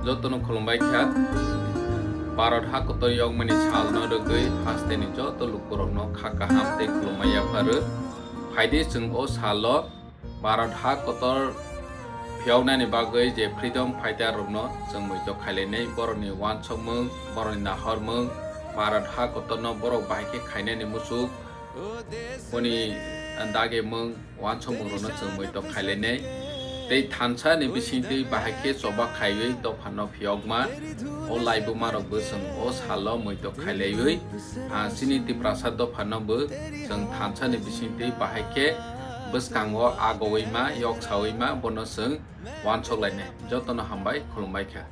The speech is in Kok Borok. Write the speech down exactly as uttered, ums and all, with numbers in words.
Jotono khulumbai kha. Bharat ha kotor yokmani salno rwgwi hasteni joto lukurokno kha kaham tei khulumma yapharwi. Phaidi chwng o salo Bharat ha kotor phiyoknani bagwi je freedom fighter rokno chwng muitok khailainai, borokni uansukmung, borokni nahormung, Bharat ha kotorno borok bahai khe khainani muchuk, boni dagimung, uansukmungrokno chwng muitok khailainai. Tei thansa ni bisingtwi bahai khe choba khaiwi dophano phiyokma, o laibumarokbo chwng o salo muitok khailaiwi, ah, chini Tiprasa dophano bo chwng thansa ni bisingtwi bahai khe bwskango agowi ma, yok sawi ma, bono chwng uansuk lainai. Jotono hambai, khulumbai kha.